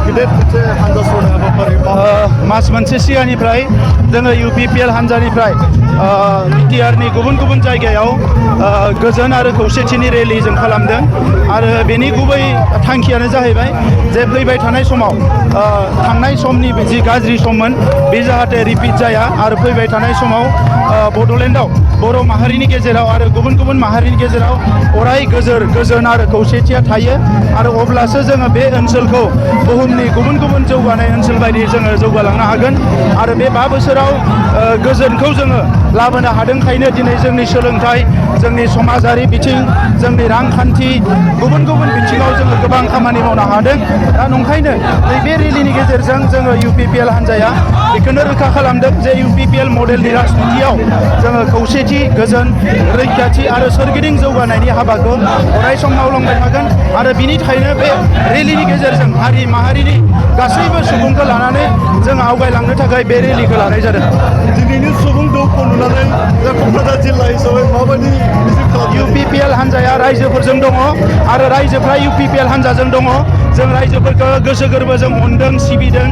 गिदिर मोनसे हानजा सरनाय हाबाफारि मास मोनसे सिगांनिफ्राय जोङो UPPL हानजानिफ्राय बिटिआरनि गुबुन गुबुन जायगायाव गोजोन आरो खौसेथिनि रेलि जों खालामदों आरो बेनि गुबै थांखियानो जाहैबाय जे फैबाय थानाय समाव थांनाय समनि जि गाज्रि सममोन बे जाहाथे रिपिट जाया आरो फैबाय थानाय समाव बड'लेण्डआव बर' माहारिनि गेजेराव आरो गुबुन गुबुन माहारिनि गेजेराव अराय गोजोन आरो खौसेथिया थायो आरो अब्लासो जोङो बे ओनसोलखौ बुहुमनि गुबुन गुबुन जौगानाय ओनसोल बायदि जोङो जौगालांनो हागोन आरो बे 5 बोसोराव गोजोनखौ जोङो लाबोनो हादोंखायनो दिनै जोंनि सोलोंथाइ जोंनि समाजारि बिथिं जोंनि रांखान्थि गुबुन गुबुन बिथिङाव जोङो गोबां खामानि मावनो हादों दा नंखायनो नैबे रेलिनि गेजेरजों जोङो UPPL हानजाया बेखौनो रोखा खालामदों जे UPPL मडेलनि राजनितियाव जोङो खौसेथि गोजोन रैखाथि आरो सोरगिदिं जौगानायनि हाबाखौ अराय सम मावलांबाय थागोन आरो बिनि थाखायनो बे रेलिनि गेजेरजों हारि माहारिनि गासैबो सुबुंखौ लानानै जों आवगायलांनो थाखाय बे रेलिखौ लानाय जादों दिनैनि सुबुं दोहौखौ नुनानै क'क्राझार जिल्ला हिसाबै माबायदि मिजिं खालामदों UPPL हानजाया रायजोफोरजों दङ आरो रायजोफ्रा UPPL हानजाजों दङ जों रायजोफोरखौ गोसो गोरबोजों अनदों सिबिदों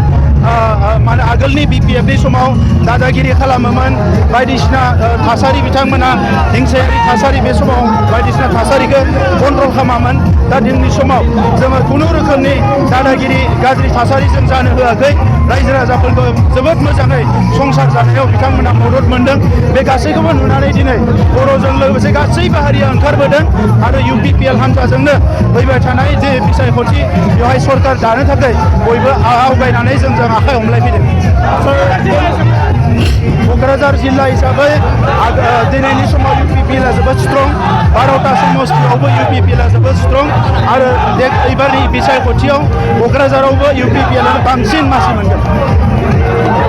माने आगोलनि BPFनि समाव दादागिरि खालामोमोन बायदिसिना थासारि बिथांमोना हिंसायारि थासारि बे समाव बायदिसिना थासारिखौ कन्ट्रल खालामामोन दा दिनैनि समाव जोङो खुनु रोखोमनि दादागिरि गाज्रि थासारि जों जानो होआखै रायजो राजाफोरखौ जोबोद मोजाङै संसार जानायाव बिथांमोना मदद मोनदों बे गासैखौबो नुनानै दिनै बर'जों लोगोसे गासैबो हारिया ओंखारबोदों आरो UPPL हानजाजोंनो फैबाय थानाय जे बिसायख'थि बेवहाय सरकार दानो थाखाय बयबो आवगायनानै जोंजों आखाइ हमलायफैदों क'क्राझार जिल्ला हिसाबै दिनैनि समाव UPPLआ जोबोद स्ट्रं 12टा समस्तियावबो UPPLआ जोबोद स्ट्रं आरो एबारनि बिसायख'थियाव क'क्राझारावबो UPPLआनो बांसिन मासि मोनगोन